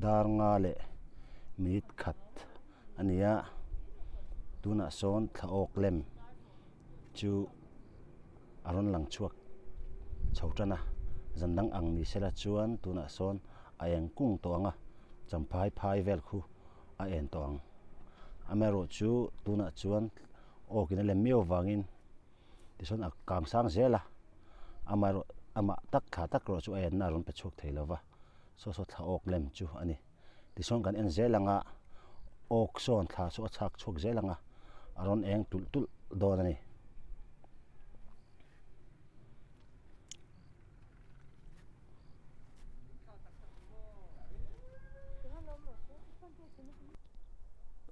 Dar nga leh minute khat a ni a, tunah sawn thla awk lem chu a rawn lang chhuak chho tan a, zan dang ang ni sela chuan tunah sawn a eng kung tawh ang a, champhai phai vel khu a en tawh ang. Amaherawhchu tunah chuan awkin a lem miau avangin tichuan a kang sang zel a, amaherawh amah tak thla tak erawh chu a enna a rawn pe chhuak thei lo va. Saw saw thla awk lem chu a ni. Tichuan kan en zel ang a, awk sawn thla chu a chhak chhuak zel ang a, a rawn eng tulh tulh dawn a ni.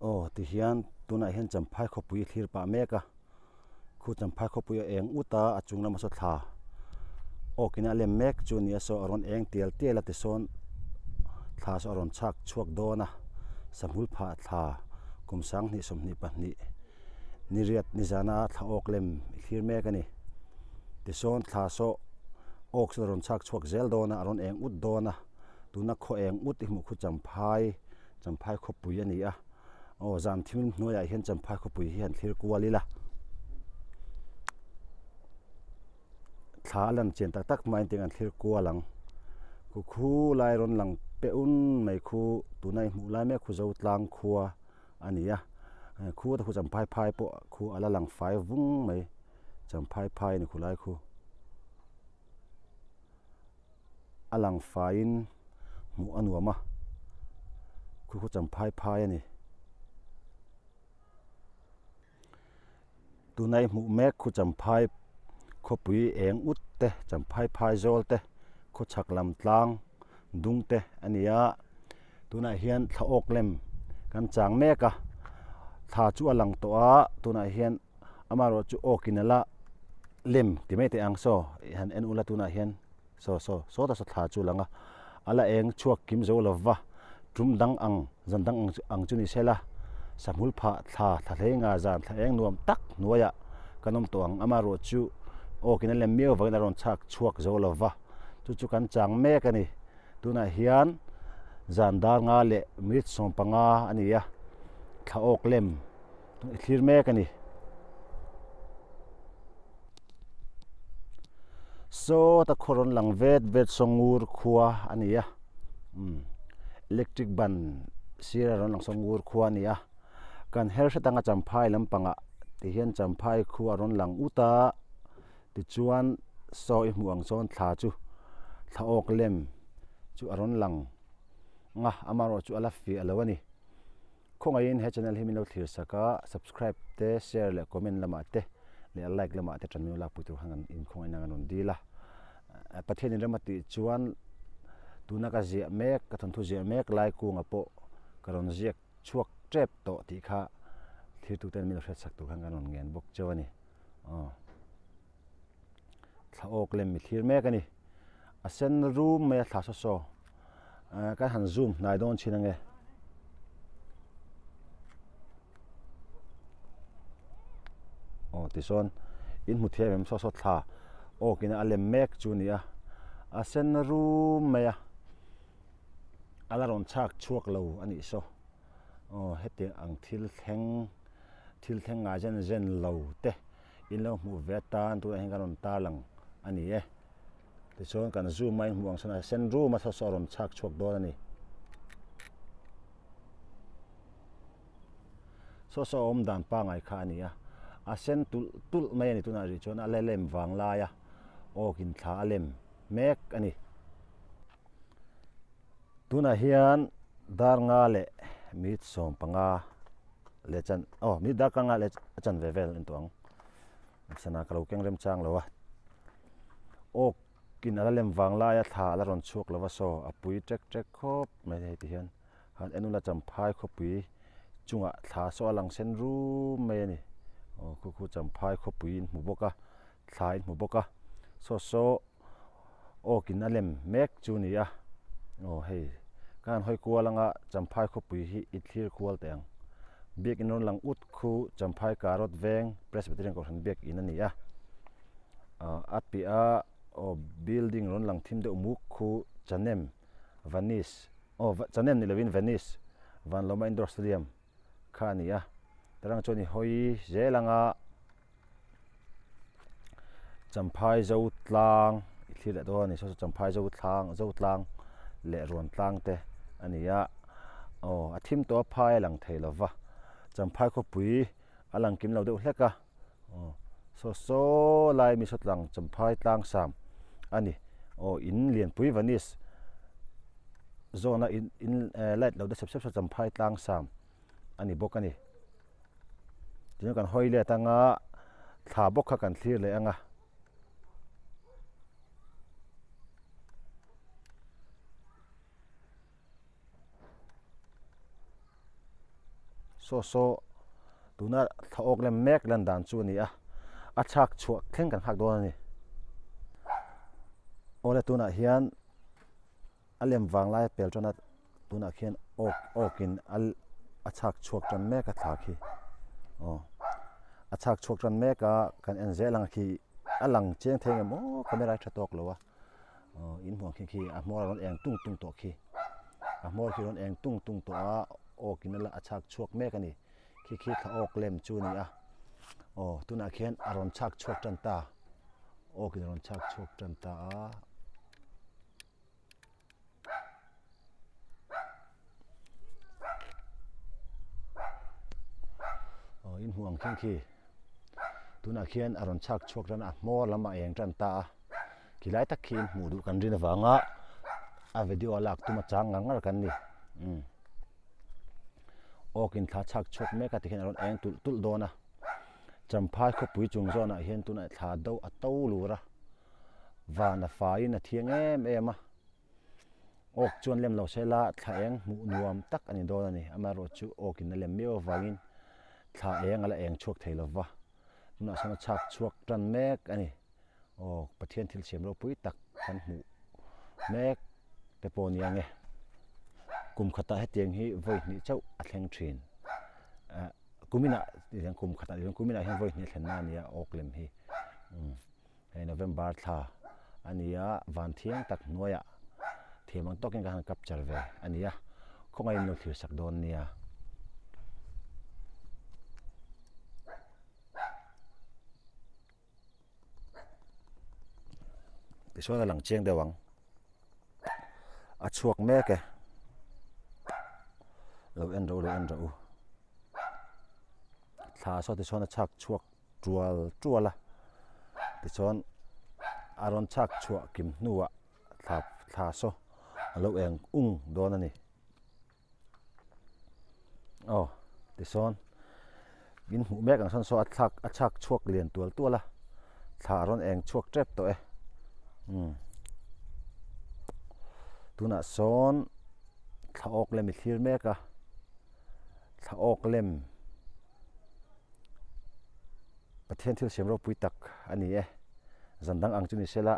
Aw tihian tunah hian champhai khawpui thlir pah mek a. Khu champhai khawpui a eng ut a, a chung lama saw thla awk in a lem mek chu a ni a saw a rawn eng tial tial a tisawn thla saw a rawn chhak chhuak dawn a sahmul phah thla kum sanghnih 22 ni riat ni zana thla awk lem i thlir mek a ni tisawn thla saw awk saw a rawn chhak chhuak zel dawn a a rawn eng ut dawn a tuna khaw eng ut i hmuh khu champhai champhai khawpui a ni a. Aw zan thim hnuaiah hian champhai khawpui hi han thlir kual ila thla a lan chian tak tak hmain tiang an thlir kual ang khu khu lai rawn lang peh un mai khu tuna i hmuh lai mek khu Zotlang khua a ni a khu te khu champhai phai pawh khu a la lang fai vung mai champhai phai a ni khu lai khu. A lang faiin hmuh a nuam a, khu khu champhai phai a ni. Tunai hmuh mek khu champhai khawpui eng ut te, champhai phai zawl te, khaw chhak lam tlang dung te a ni a. Tunah hian thla awk lem kan chang mek a, thla chu a lang tawh a, tunah hian amaherawhchu awkin a la lem ti mai teh ang saw ih han en ula tunah hian saw saw saw ta saw thla chu a lang a a la eng chhuak kim zo lo va tum dang ang zan dang ang ang chu ni se la sahmul phah thla thla hlei nga zan thla eng nuam tak hnuaiah kan awm tawh ang amaherawhchu awkin a lem miau vangin a rawn chhak chhuak zo lo va chu chu kan chang mek a ni. Tunah hian zan dar nga leh minute 15 a ni a, thla awk lem i thlir mek a ni. Sawta khaw rawn lang vet vet Sawngur khua a ni a, umm electric ban sira rawn lang Sawngur khua a ni a, kan her hret anga Champhai lampangah tihian Champhai khua a rawn lang ut a. Tichuan saw i hmuh ang chuan thla chu thla awk lem chu a rawn lang a, amaherawhchu a la fiah lo a ni. Khawngaihin he channel hi min lo thlir sak a, subscribe te, share leh comment lamah te leh like lamah te tan min lo lakpui tur khan kan inkhawngaihna kan rawn dil a. Pathian in rem a tih chuan tuna ka ziah mek, ka thawnthu ziah mek lai kunga pawh ka rawn ziak chhuak tep tawh tih kha thirtuten min lo hriatsak tur khan kan rawn ngen bawk cheu a ni. Aw thla awk lem mi thlir mek a ni a sen rum mai a thla saw saw ah kan han zoom hnai dawn chin ange aw tichuan in hmu thiam em saw saw thla awk in a lem mek chu a ni a a sen rum mai a a la rawn chhak chhuak lo a nih saw aw hetiang ang thil thleng. Thil thleng ngai zen zen lo te in lo hmuh ve atan tunah hian kan rawn tarlang a ni e. Tichuan kan zoom a in hmuh ang sawn a sen rum a saw saw a rawn chhak chhuak dawn a ni. Saw saw a awm dan pangai kha a ni a, a sen tulh tulh mai a ni tunah rih chuan a la lem vang lai a awkin thla a lem mek a ni. Tunah hian dar nga leh minute 15 leh chan aw minute dar ka nga leh a chan ve vel en tawh ang sana ka lo keng rem chang lo a awk in ala lem vang lai a thla ala rawn chhuak lova saw a pui ṭek ṭek khawp mai hei ti hian han en ula champhai khawpui chungah thla saw a lang sen rum mai a ni aw khu khu champhai khawpui in hmu bawk a thla in hmu bawk a saw saw. Awkin a lem mek chu a ni a, aw hei ka han hawi kual anga Champhai khawpui hi i thlir kual teh ang. Biakin rawn lang ut khu Champhai Karot veng Presbyterian Kohhran biakin a ni a, ah a piah a aw building rawn lang thim deuh muk khu Chanem Vanish Aw Chanem ni lovin Venice Vanlawma Indoor Stadium kha a ni a. Tarang chuan i hawi zel anga Champhai zo tlang i thlir leh dawn a ni. Saw saw Champhai zo thlang zo tlang leh ruan tlang te a ni a. Aw a thim tawh a phai a lang thei lo va. Champhai khawpui a lang kim lo deuh hlek a. Aw saw saw lai mi saw tlang Champhai tlang sam a ni. Aw in lianpui Venice zawna in in light lo de sep sep saw Champhai tlang sam a ni bawk a ni. Tichuan kan hawi let anga thla bawk kha kan thlir leh anga. Saw saw tuna thla awk lem mek lan dan chu a ni a, a chhak chhuah thleng kan nghak dawn a ni. Awle tunah hian a lem vang lai a pel tan a tunah khian awk awkin a a chhak chhuak tan mek a thla khi aw a chhak chhuak tan mek a kan en zel ang khi a lang chiang thei ngem aw camera hi tha tawk lo a aw in hmuh ang khi khi a hmawr a rawn eng tung tung tawh khi a hmawr khi a rawn eng tung tung tawh a awkin a la a chhak chhuak mek a ni khi khi thla awk lem chu a ni a aw tunah khian a rawn chhak chhuak tan ta awkin a rawn chhak chhuak tan ta a. Aw in hmuh ang khian khi tunah khian a rawn chhak chhuak tan a a hmawr lam a eng tan ta a khi lai tak khi in hmuh duh kan rin avanga a video a lak tum a chang ngar ngar kan ni umm awk in thla chhak chhuak mek a tikhian a rawn eng tulh tulh dawn a champhai khawpui chung zawnah hian tunah thla do a to lur a. Van a faiin a thiang em em a, awk chuan lem lo sela thla eng hmuh nuam tak a ni dawn a ni. Amaherawhchu awkin a lem miau avangin thla eng a la eng chhuak thei lova, tunah sawn a chhak chhuak tan mek a ni. Aw Pathian thil siam ropui tak kan hmuh mek te pawh a ni ang e. Kum khatah hetiang hi vawi hnih chauh a thleng thin. Ah kuminah kum khatah kuminah hian vawi hnih a thlenna a ni a awk lem hi. Umm. Hei November thla a ni a, van thiang tak hnuaiah thiam ang tawkin ka han capture ve a ni a, khawngaihin lo thlir sak dawn nia. Tichuan a lang chiang deuh ang, a chhuak mek e, lo en rawh u lo en rawh u, thla saw tichuan a chhak chhuak. tual tual a tichuan a rawn chhak chhuah kim hnuah thla thla saw a lo eng ung dawn a ni aw tisawn in hmuh mek ang sawn saw a thlak a chhak chhuak lian tual tual a thla a rawn eng chhuak tep tawh e umm tunah sawn thla awk lem i thlir mek a thla awk lem. Pathian thil siam ropui tak a ni e. Zan dang ang chu ni sela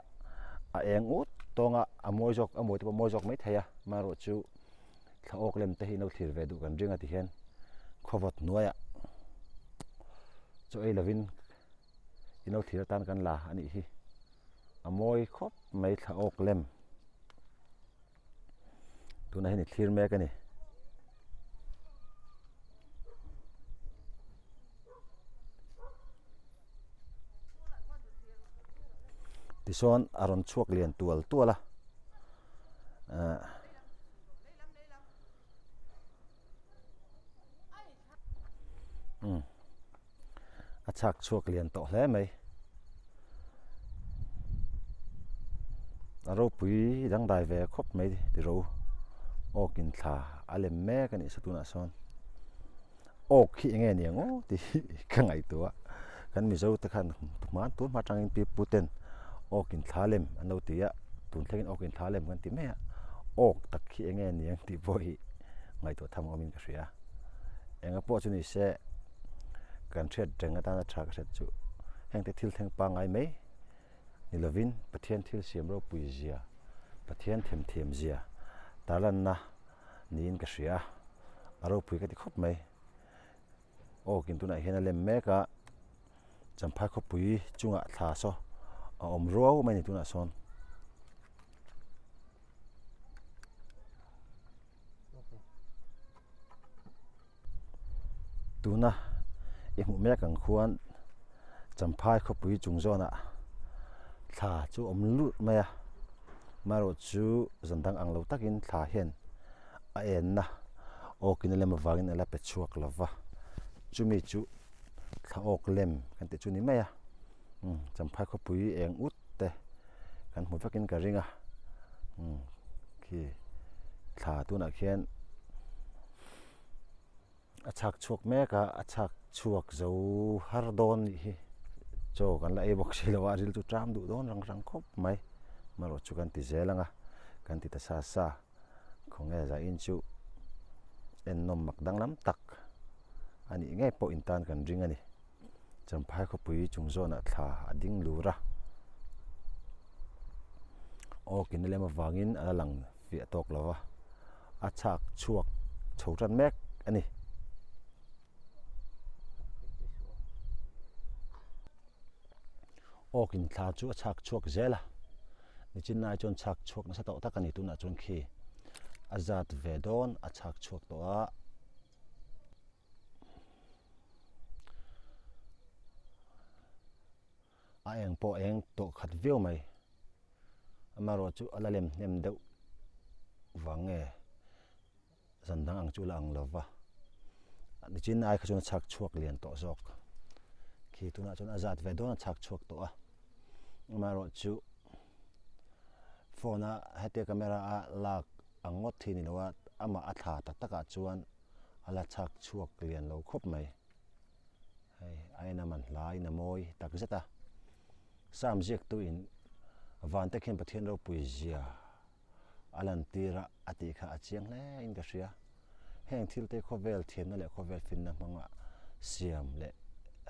a eng ut tawng a, a mawi zawk a mawi te pawh a mawi zawk mai thei a, amaherawhchu thla awk lem te hi in lo thlir ve duh kan ring a ti hian khawvawt hnuaiah chaw ei lovin in lo thlir atan kan la a nih hi. A mawi khawp mai thla awk lem. Tunah hian i thlir mek a ni. Tichuan a rawn chhuak lian tual tual a ah umm a chhak chhuak lian tawh hle mai. A ropui dangdai ve khawp mai ti ro awkin thla a lem mek a nih saw tunah sawn awk hi eng nge ni ang aw tih hi ka ngaihtuah a kan mizo te khan hman tun hma atangin pi pu ten awkin thla lem an lo ti a tun thlengin awkin thla lem kan ti mai a awk tak hi eng nge ni ang tih pawh hi ngaihtuah tham awmin ka hria eng pawh chu ni se. Kan hriat reng atana tha ka hriat chu hengte thil thleng pangngai mai ni lovin Pathian thil siam ropui zia, Pathian themthiam zia tarlanna niin ka hria a, a ropui ka ti khawp mai. Aw kin tunah hian a lem mek a, Champhai khawpui chungah thla saw a awm ruau mai a ni tunah sawn. Tuna i hmuh mek ang khuan Champhai khawpui chung zawnah thla chu a awm lurh mai a, amaherawhchu zan dang ang lo takin thla hian a enna awkin a lem avangin a la pe chhuak lo va, chumi chu thla awk lem kan tih chu a ni mai a, umm Champhai khawpui eng ut te kan hmu vekin ka ring a, umm khi thla tunah khian. A chhak chhuak mek a, a chhak chhuak zo har dawn nih hi. Chaw kan la ei bawk si lo a, a ril chu ṭam duh dawn rang rang khawp mai. Amaherawh chu kan ti zel ang a, kan ti ta sa sa. Khawnge zain chu ennawm mak danglam tak a nih ngei pawh intan kan ring a ni. Champhai khawpui chung zawnah thla a ding lur a, aw kina lem avangin a la lang fiah tawk lo va, a chhak chhuak chho tan mek a ni. Aw kin thla chu a chhak chhuak zel a, nichin lai chuan chhak chhuak nasa tawh tak a ni tunah chuan khi a zat ve dawn a chhak chhuak tawh a. A eng pawh eng tawh khat viau mai amaherawh chu a la lem hnem deuh vang nge zan dang ang chu la ang lo va nichin ai kha chuan a chhak chhuak lian tawh zawk khi tunah chuan a zat ve dawn a chhak chhuak tawh a amaherawh chu phone a hetia camera a lak ang ngawt hi ni lo a amah a thla tak takah chuan. a la chhak chhuak lian lo khawp mai hei a en a man hla in a mawi tak zet a sam ziak tu in van te khian Pathian ropui zia a lan tir a a tih kha a chiang hle in ka hria heng thil te khawvel thiamna leh khawvel finna hmanga siam leh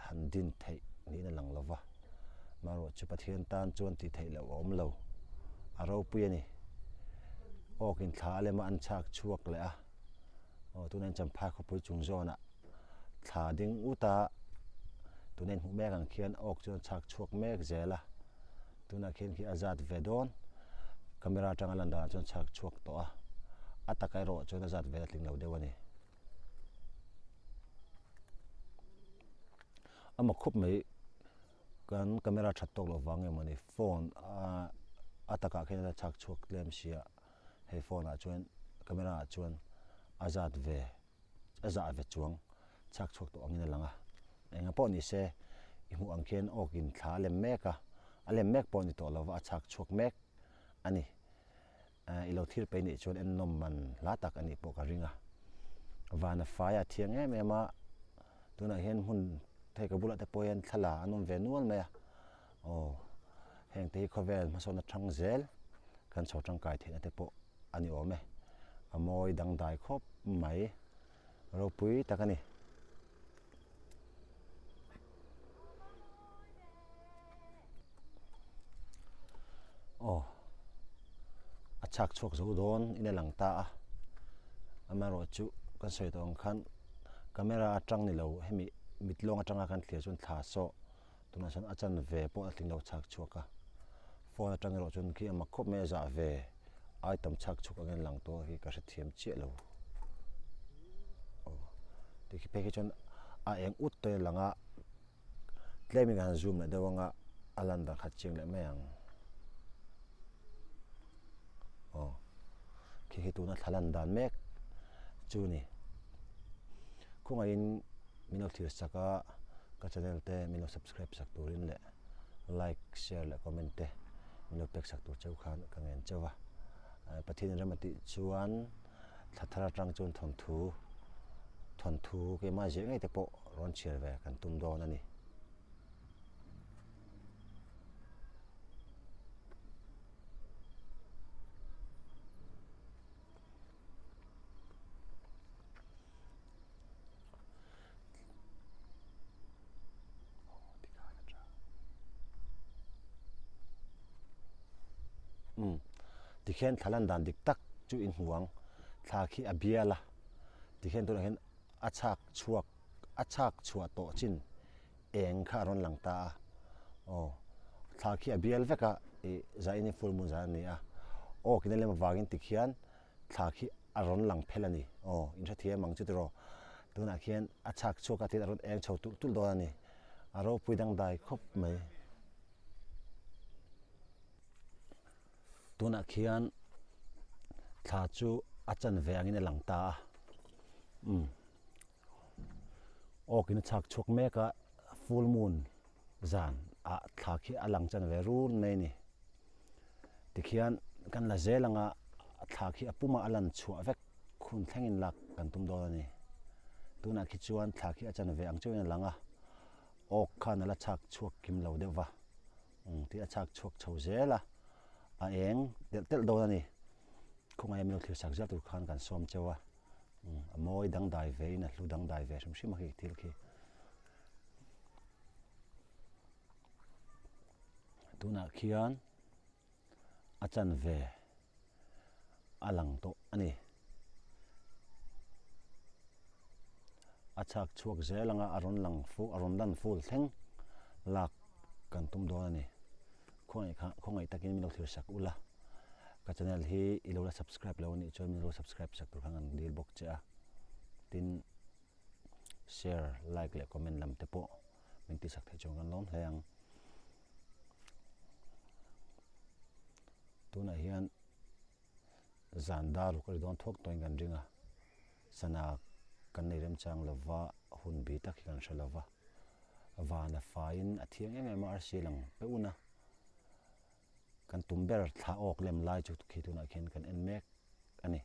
han din theih niin a lang lo va marawh chu Pathian tan chuan tih theih loh a awm lo a ropui a ni awk in thla a lem a an chhak chhuak leh a. Aw tunah hian Champhai khawpui chung zawnah thla ding ut a tuna inhmuh mek ang khian awk chuan a chhak chhuak mek zel a tunah khian khi a zat ve dawn camera atanga lan danah chuan chhak chhuak tawh a a taka erawh chuan a zat ve a tling lo deuh a ni a mak khawp mai kan camera that tawk loh vang nge mawni phone a a takah khian a chhak chhuak tlem sia. Hei phone ah chuan camera ah chuan a zat ve a zah ve chuang chhak chhuak tawh angin a lang a eng pawh ni se i hmuh ang khian awk in thla a lem mek a a lem mek pawh ni tawh lo va a chhak chhuak mek a ni eh i lo thil peih nih chuan ennawm man hla tak a nih pawh ka ring a van a fai a thiang em em a tunah hian hmun hei ka bulah te pawh hian thla la an awm ve nual mai a. Aw, heng te hi khawvel hmasawnna thang zel kan chho tangkai theihna te pawh a ni awm e. A mawi dangdai khawp mai, ropui tak a ni. Aw, a chhak chhuak zo dawn in a lang ta a, amaherawhchu kan sawi tawh ang khan camera atang ni lo hemi mit lawng atanga kan thlir chuan thla saw Tunah chuan a chanve pawh a tling lo chhak chhuak a, phone atang erawh chuan khi a mak khawp mai a zah ve ai tam chhak chhuak angin lang tawh hi ka hrethiam chiah lo aw tikhi phei khi chuan a eng ut tawh in a lang a tlem in ka han zoom leh deuh anga a lan dan kha chiang leh mai ang aw khi khi tuna thla lan dan mek chu a ni khawngaihin. Min lo thlir sak a, ka channel te min lo subscribe sak turin leh like, share leh comment te min lo pek sak tur cheu khan ka ngen cheu a. Pathian rem a tih chuan thla thar atang chuan thawnthu thawnthu keimah ziah ngei te pawh rawn chhiar ve kan tum dawn a ni. Umm tikhian thla lan dan dik tak chu in hmu ang thla khi a bial a tikhian tunah hian a chhak chhuak a chhak chhuah tawh chin eng kha a rawn lang ta a aw thla khi a bial vek a ih zain hi full moon zan a ni a aw kina lem avangin tikhian. Thla khi a rawn lang phel a ni. Aw, in hrethiam ang chu tiraw. Tunah khian a chhak chhuak a tin a rawn eng chho tulh tulh dawn a ni. A ropui dangdai khawp mai. Tunah khian thla chu a chanve angin a lang ta a. Umm. Awkin a chhak chhuak mek a, full moon zan ah thla khi a lang chanve run mai a ni. Tikhian kan la zel anga thla khi a pumah a lan chhuah vek hun thlengin lak kan tum dawn a ni. Tunah khi chuan thla khi a chanve ang chauhin a lang a, awk khan a la chhak chhuak kim lo deuh va, umm tih a chhak chhuak chho zel a, a eng telh telh dawn a ni. Khawngaih a min lo thlir sak zel tur khan kan sawm cheu a, umm a mawi dangdai ve in a hlu dangdai ve hrim hrim a khi thil khi. Tunah khian a chanve a lang tawh a ni. A chhak chhuak zel anga a rawn lang fu a rawn lan ful thleng lak kan tum dawn a ni. Khawngaih kha khawngaih takin min lo thlir sak ula, ka channel hi i lo la subscribe lo a nih chuan min lo subscribe sak tur khan kan dil bawk che a, tin share like leh comment lam te pawh min ti sak theih chuan kan lawm hle ang. Tunah hian zan dar ruk a ri dawn thuak tawhin kan ring a, sana kan nei remchang lova hun bi tak hi kan hre lova, van a faiin a thiang em em a arsi lang pe un a, kan tum ber thla awk lem lai chu khi tunah khian kan en mek a ni.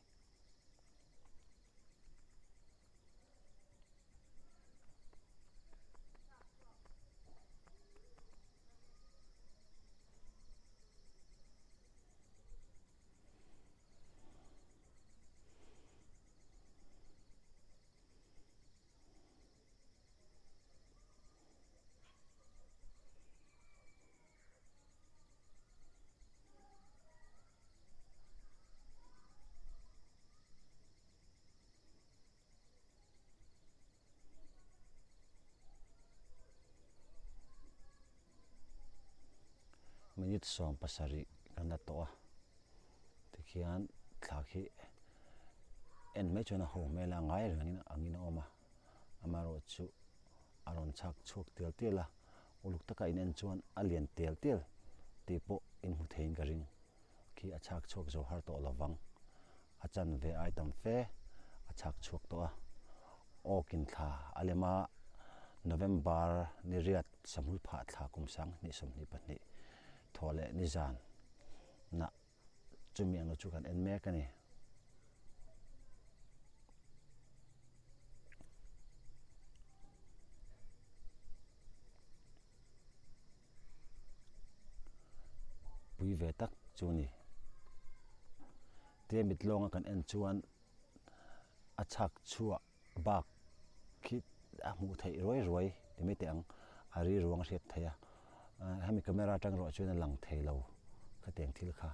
Minute 70 kan la tawh a tikhian thla khi en mai chuan a ho hmel a ngai reng angin angin a awm a amaherawhchu a rawn chhak chhuak tial tial a uluk taka in en chuan a lian tial tial tih pawh in hmu theiin ka ring. khi a chhak chhuak zo har tawh lovang. A chanve ai tam fe a chhak chhuak tawh a. Awkin thla a lem a, November ni riat Samhul phah thla kum 2022 thawh leh nizan nah chumi ang lo chu kan en mek a ni. Pui ve tak chu a ni. Tia mit lawnga kan en chuan a chhak chhuah bak khi a hmuh theih ruai ruai ti mai teh ang a ri ruang a hriat theih a hemi camera atang erawh chuan a lang thei lo khatiang thil kha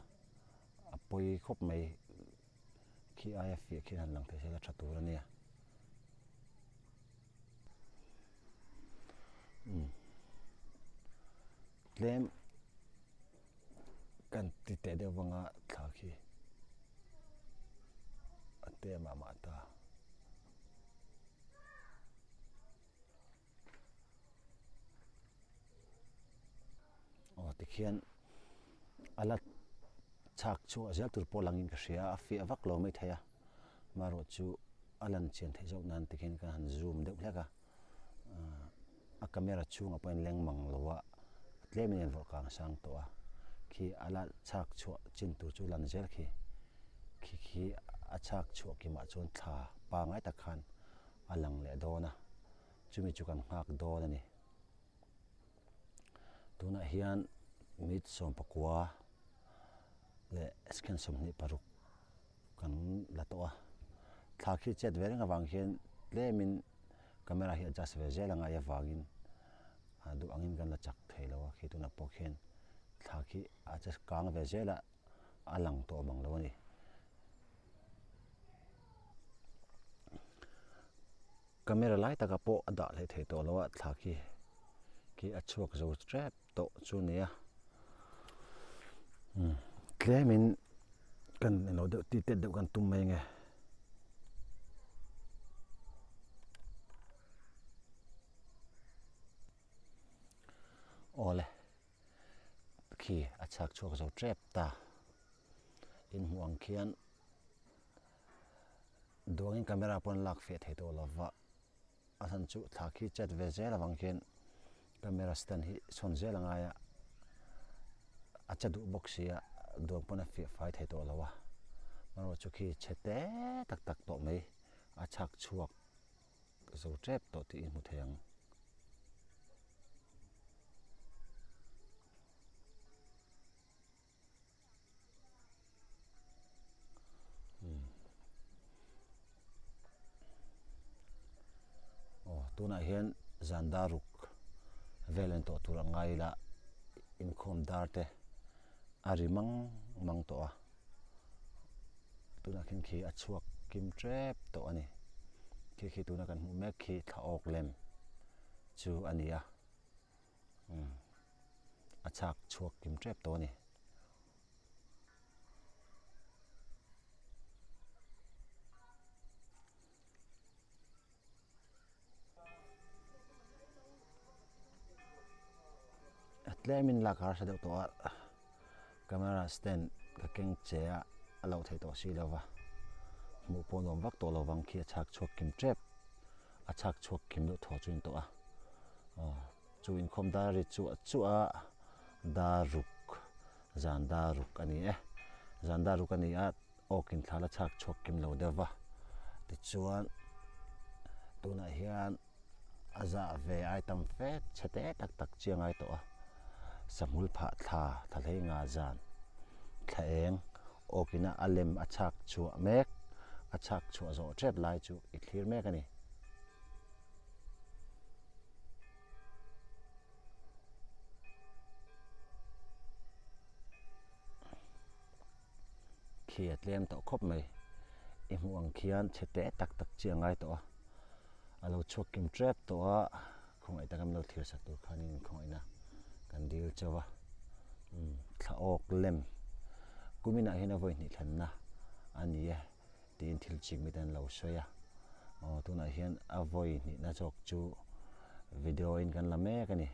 a pawi khawp mai khi aia fiah khian han lang thei se la tha tur a nia. Tlem kan ti teh deuh vanga thla khi a te mah mah ta. Aw tikhian a la chhak chhuah zel tur pawh langin ka hria a fiah vak lo mai thei a marawh chu a lan chian theih zawk nan tikhian ka han zoom deuh hlek a a camera chhungah pawh a inleng mang lo a tlemin a invawrh kang sang tawh a khi a la chhak chhuah chin tur chu lan zel khi khi khi a chhak chhuah kimah chuan thla pangngai tak khan a lang leh dawn a chumi chu kan nghak dawn a ni. Tunah hian minute 19 leh second 26 kan la tawh a, thla khi chet ve reng avang hian tlemin camera hi adjust ve zel a ngai avangin duh angin kan la chak thei lo a, khi tunah pawh khian thla khi a adjust kang ve zel a, a lang tawh mang lo a ni. Camera lai takah pawh a dah hlei thei tawh lo a thla khi khi a chhuak zo tep tawh chu a ni a umm tlemin kan eng lo deuh ti tet deuh kan tum mai nge. Awle khi a chhak chhuak zo tep ta. Inhmuh ang khian duangin camera pawn lak fiah thei tawh lova a chhan chu thla khi chet ve zel avang khian camera stand hi sawn zel a ngai a a che duh bawk si a duang pawn a fiah fai thei tawh lo a amaherawhchu chu khi chhe te tak tak tawh mai a chhak chhuak zo tep tawh tih i hmu thei ang. Aw tunah hian zan dar ruk vel en tawh tur a ngai ila inkhawm dar te a ri mang mang tawh a tunah khian khi a chhuak kim tep tawh a ni khi khi tuna kan hmuh mek khi thla awk lem chu a ni a. Umm a chhak chhuak kim tep tawh a ni. A tlemin lak a harsa deuh tawh a camera stand ka keng che a a lo theih tawh si lo va hmuh pawh nuam vak tawh lo vang khi a chhak chhuak kim tep. a chhak chhuak kim deuh thaw chu a ni tawh a aw chu inkhawm dar ri chuah chuah a dar ruk zan dar ruk a ni e zan dar ruk a ni a awk in thla la chhak chhuak kim lo deuh va tichuan tunah hian a zah ve ai tam fe chhe te tak tak chi a ngai tawh a sahmul phah thla thla hlei nga zan thla eng awk ina a lem a chhak chhuah mek a chhak chhuah zawh tep lai chu i thlir mek a ni. Khi a tlem tawh khawp mai i hmuh ang khian chhe te tak tak chi a ngai tawh a a lo chhuak kim tep tawh a khawngaih taka min lo thlir sak tur khanin khawngaihna kan dil chauh a umm thla awk lem kuminah hian a vawi hnih thlenna a ni e tiin thil chik mite an lo sawi a aw tunah hian a vawi hnihna zawk chu video in kan la mek a ni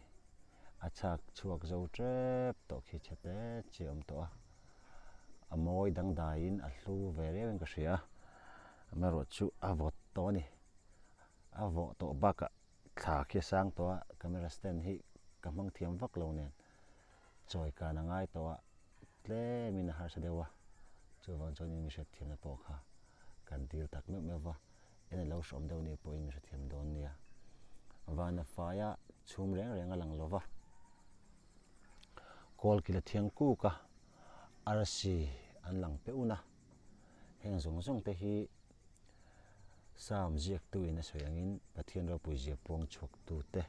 a chhak chhuak zo tep tawh khi chhe te chi a awm tawh a a mawi dangdaiin a hlu ve riau in ka hria amaherawhchu a vawt tawh a ni a vawh tawh bakah thla khi a sang tawh a camera stand hi ka hmang thiam vak lo nen chawi kan a ngai tawh a tlemin a harsa deuh a chuvang chuan in mi hriatthiamna pawh kha kan dil tak meuh meuh va en a lo hrawm deuh nih pawhin mi hrethiam dawn nia vana faia chhum reng reng a lang lo va kawl kil a thiang kuk a arsi an lang peun a heng zawng zawng te hi Psalm ziaktuin a sawi angin Pathian ropui zia puang chhuaktute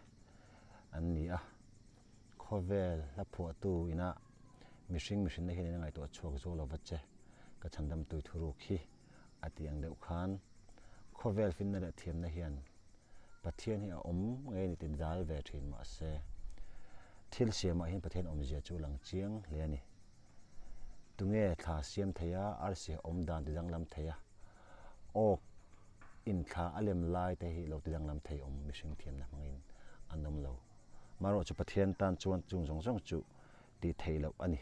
an ni a. Khawvel hla phuahtu ina mihring mihrinna hian in a ngaihtuah chhuak zo lo va che, ka chhandamtui thuruk hi a tih ang deuh khan khawvel finna leh thiamna hian Pathian hi a awm ngei a ni ti dal ve thin mahse thil siamah hian Pathian awmzia chu a lang chiang hle a ni. Tunge thla siam thei a, arsi awm dan ti danglam thei a, awk in thla a lem lai te hi lo ti danglam thei awm mihring thiamna hmangin an awm lo. Marawh chu Pathian tan chuan chung zawng zawng chu tih theih loh a ni.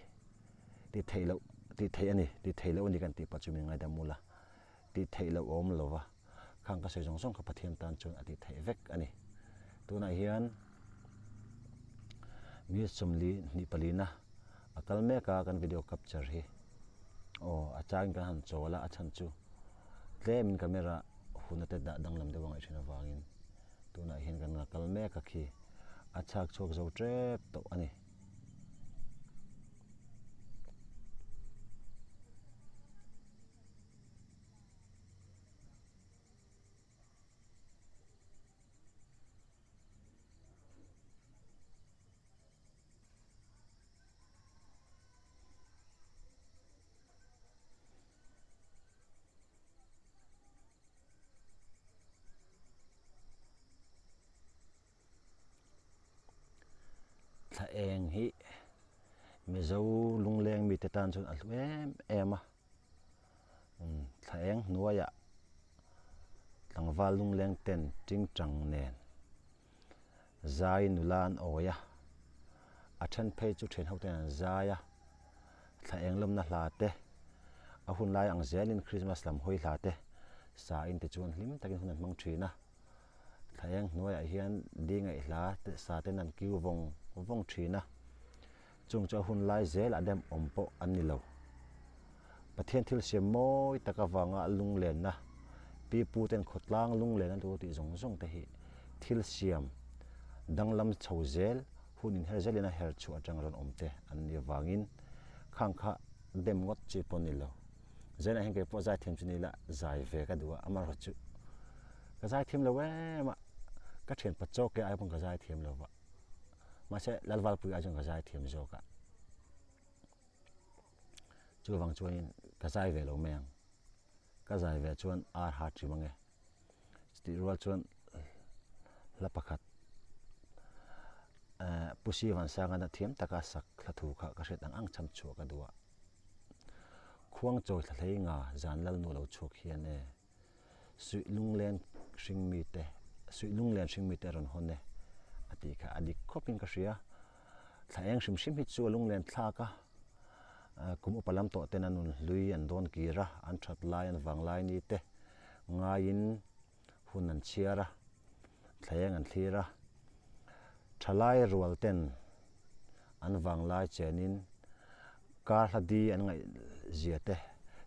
Tih theih loh, tih theih a ni, tih theih loh a ni kan tih pah chu min ngaidam ula, tih theih loh a awm lo va, khang ka sawi zawng zawng kha Pathian tan chuan a tih theih vek a ni. Tunah hian minute sawmli hnih palina a kal mek a kan video capture hi aw a changin kan han chawl a a chhan chu tlemin camera huna te dah danglam deuh a ngaih thin avangin tunah hian kan la kal mek a khi a chhak chhuak zo tep tawh a ni. Thla eng hi Mizo lungleng mite tan chuan a hlu em em a. Thla eng hnuaiah tlangval lungleng ten tingtang nen zai nula an awi a. A then phei chu thian hoten an zai a, thla eng lawmna hla te, a hun lai ang zelin Christmas lam hawi hla te sa in tichuan hlim takin hun an hmang thin a. Thla eng hnuaiah hian di ngaih hla te sa ten an kiu vawng vawng thin a, chung chu a hun lai zelah dem awm pawh an ni lo. Pathian thil siam mawi tak avanga lunglenna, pi pu ten khawtlang lunglen an lo tih zawng zawng te hi thil siam danglam chho zel hun inher zelin a her chhuah atang rawn awm te an nih avangin khang kha dem ngawt chi pawh a ni lo. Zainah hian keipawh zaithiam chu ni ila zai ve ka duh a, amaherawhchu ka zaithiam lo em a, ka thianpa chawk e ai pawn ka zaithiam lo va, mahse Lalvalpui ai chuan ka zaithiam zawk a, chuvang chuanin ka zai ve lo mai ang, ka zai ve chuan ar ha ṭim ang e. Chutih rual chuan hla pakhat eh Pu Sivansangana thiam taka sak hla thu kha ka hriat ang ang cham chhuah ka duh a. Khuang chawi thla hlei nga zan lal nu lo chhuak hian e, Suih lunglen hring mite, suih lunglen hring mite a rawn hawn e a tih kha a dik khawpin ka hria. Thla eng hrim hrim hi chu a lunglen thlak a, kum upa lam tawh ten an nun hlui an dawn kir a, an that lai an vang lai ni te ngaiin hun an chhiar a, thla eng an thlir a, thalai rual ten an vang lai chenin kar hla di an ngaih zia te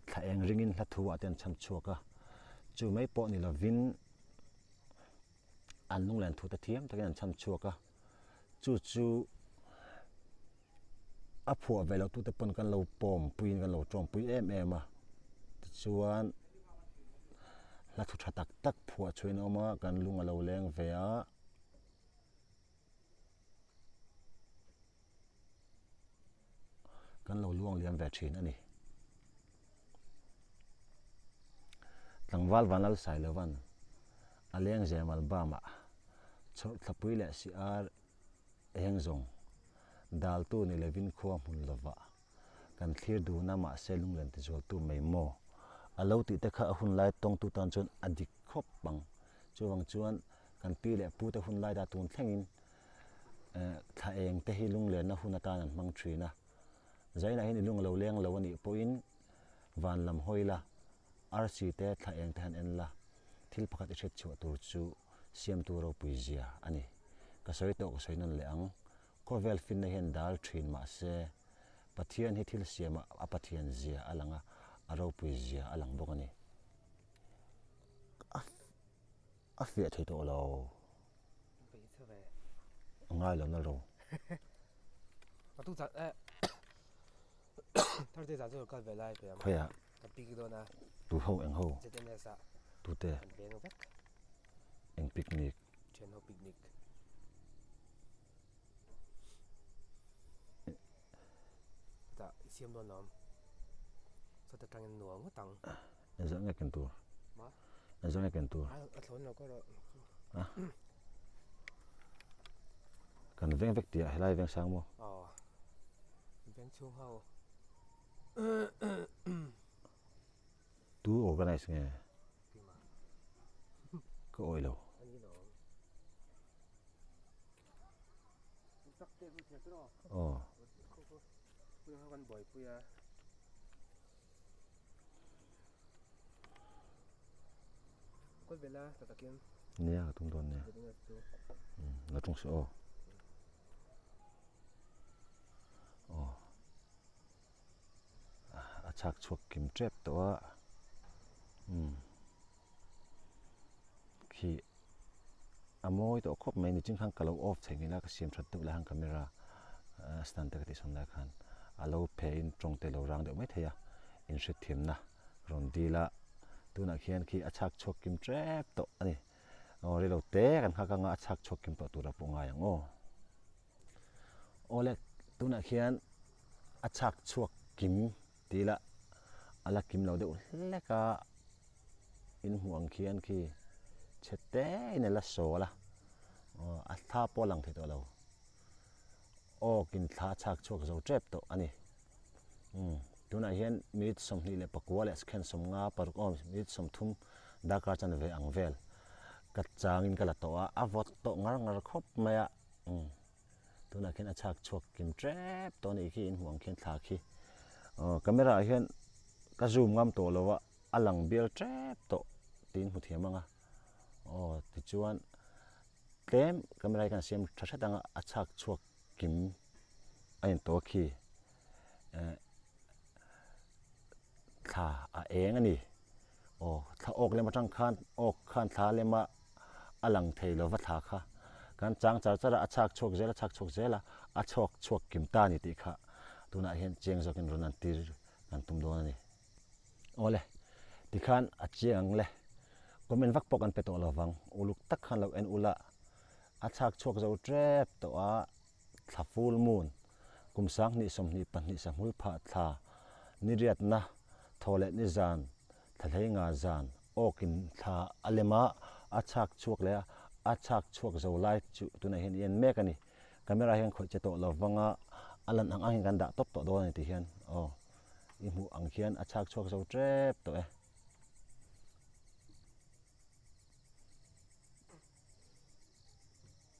thla eng ringin hla thu ah te an chhan chhuak a, chu mai pawh ni lovin an lunglen thu te thiam takin an chhan chhuak a. Chu chu a phuah ve loh tute pawn kan lo pawm puiin kan lo tawngpui em em a tichuan hla thu tha tak tak phuah chhuahin a awm a kan lung a lo leng ve a. Kan lo luang liam ve thin a ni. Tlangval Vanlal Sailovan a leng Zemal bamah chhawrh thlapui leh siar eng zawng daltu ni lovin khua hmun lovah kan thlir dun a mahse lunglen tizualtu mai maw a lo tih te kha a hun lai tawngtu tan chuan a dik khawp ang. Chuvang chuan kan pi leh pute hun lai dah tun thlengin Thla eng te hi lunglenna hun atan an hmang thin a, zainah hian i lung a lo leng lo a nih pawhin van lam hawi la, arsi te thla eng te han en la, thil pakhat i hriat chhuah tur chu siamtu ropui zia a ni. Ka sawi tawh ka sawi nawn leh ang, khawvel finna hian dal thin mahse Pathian hi thil siamah a Pathian zia a lang a, a ropui zia a lang bawk a ni. A fiah thei tawh lo. A ngai lo na ro. Khawiah? Tu ho eng ho? Tute? Eng picnic? Engzah nge ken tur? Engzah nge ken tur? Kan veng vek tih ah helai veng sang maw? Veng chhung ho. Tu organize nge? Ka awih lo. Aw. Nia ka tum dawn nia. La tung se aw. Aw. A chhak chhuak kim tep tawh a. Um. Khi a mawi tawh khawp mai ni ching khan ka lo off thei ngei la ka siam that deuh lai khan camera stand te ka tih sawn lai khan a lo phe in tawng te lo rang deuh mai thei a inhriatthiamna rawn dil a tunah khian khi a chhak chhuak kim tep tawh a ni aw rei lo te kan nghak anga a chhak chhuak kim tawh tur a pawh ngai ang aw awle tunah khian a chhak chhuak kim tih lah a la kim lo deuh hlek a in hmuh ang khian khi chhe te in a la sawl a aw a thla pawh a lang thei tawh lo awk in thla a chhak chhuak zo tep tawh a ni umm tunah hian minute 24 leh second 56 aw minute 30 darkar chanve ang vel ka changin ka la tawh a a vawt tawh ngar ngar khawp mai a umm. Tunah khian a chhak chhuak kim tep tawh a nih khi in hmuh ang khian thla khi aw camera ah hian ka zoom ngam tawh lo a a lang bial tep tawh tiin hmu thiam ang a aw tichuan tlem camera hi kan siam tha hret ang a a chhak chhuak kim a in tawh khi eh thla a eng a ni aw thla awk lem atang khan awk khan thla lema a lang thei lova thla kha kan chang char char a a chhak chhuak zel a chhak chhuak zel a a chhuak chhuak kim ta a ni tih kha tunah hian chiang zawkin rawn an tir kan tum dawn a ni. Awle tikhan a chiang ang le comment vak pawh kan pe tawh lovang uluk tak khan lo en ula a chhak chhuak zo tep tawh a. Thla full moon, kum 2022 sahmul phah thla, niriatna, thaw leh nizan, thla hlei nga zan, awkin thla a lem a, a chhak chhuak leh a, a chhak chhuak zo lai chu tunah hian i en mek a ni. Camera hian khawih che tawh lo vang a, a lan ang ang hian kan dah tawp tawh dawn a ni ti hian aw i hmuh ang khian a chhak chhuak zo tep tawh e.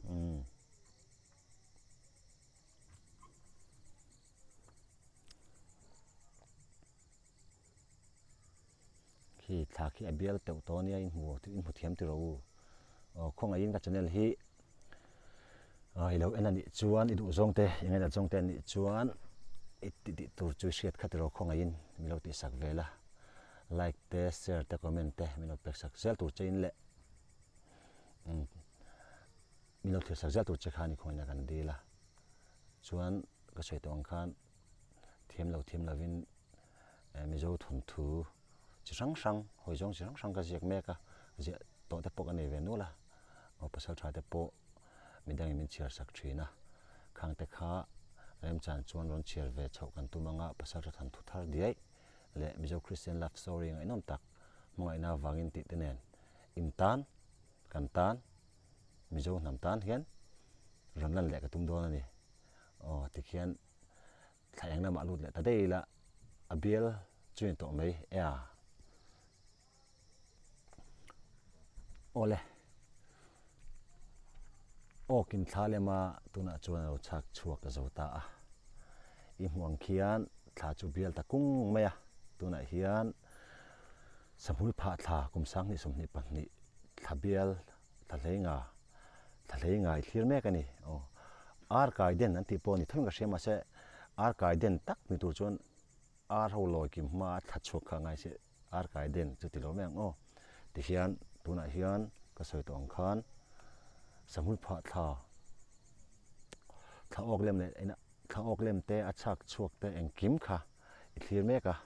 Umm. Khi thla khi a bial teuh tawh ania in hmu in hmu thiam tiraw u aw khawngaihin ka channel hi ah i lo en a nih chuan i duh zawng te i ngainat zawng te a nih chuan i tih tih tur chu i hriat kha tiraw khawngaihin min lo tihsak vel a like te share te comment te min lo pek sak zel tur che in leh umm. Min lo thlir sak zel tur che khan i khawngaihna kan dil a, chuan ka sawi tawh ang khan thiam lo thiam lovin Mizo thawnthu chi hrang hrang, hawi zawng chi hrang hrang ka ziak mek a, ziah tawh te pawh ka nei ve nual a, aw pasal tha te pawh midangin min chhiar sak thin a, khang te kha remchan chuan rawn chhiar ve chhoh kan tum anga pasal tha thawnthu thar diai leh Mizo Christian love story ngaihnawm tak hmangaihna avangin tih te nen intan kan tan. Mizo hnam tan hian rawn lan leh ka tum dawn a ni. Aw tikhian thla eng lamah lut leh ta daih ila a bial chu ni tawh mai e a. Awle awkin thla lema tunah chuan a lo chhak chhuak a zo ta a. I hmuh ang khian thla chu bial ta kung mai a tunah hian Sahmul phah thla kum 2022 thla bial thla hlei nga thla hlei ngai thlir mek a ni. Aw ar kai den an tih pawh a ni tho in ka hria mahse ar kai den tak ni tur chuan ar ho lawi kim hma a thla chhuak kha a ngai se ar kai den chu ti lo mai ang aw. Tihian tunah hian ka sawi tawh ang khan sahmul phah thla thla awk lem leh thla awk lem te a chhak chhuak te engkim kha i thlir mek a.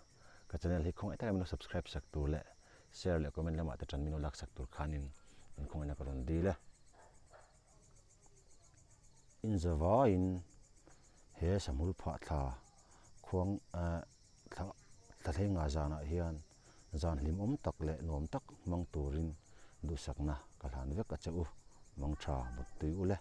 Ka channel hi khawngaih takin min lo subscribe sak tur leh share leh comment lamah te tan min lo lak sak tur khanin in khawngaihna ka rawn dil e. In zavaiin he sahmul phah thla khuang eh thla thla thleng nga zanah hian zan hlimawm tak leh nuam tak hmang turin duhsakna ka hlan vek a che u. Mangtha muttui u le.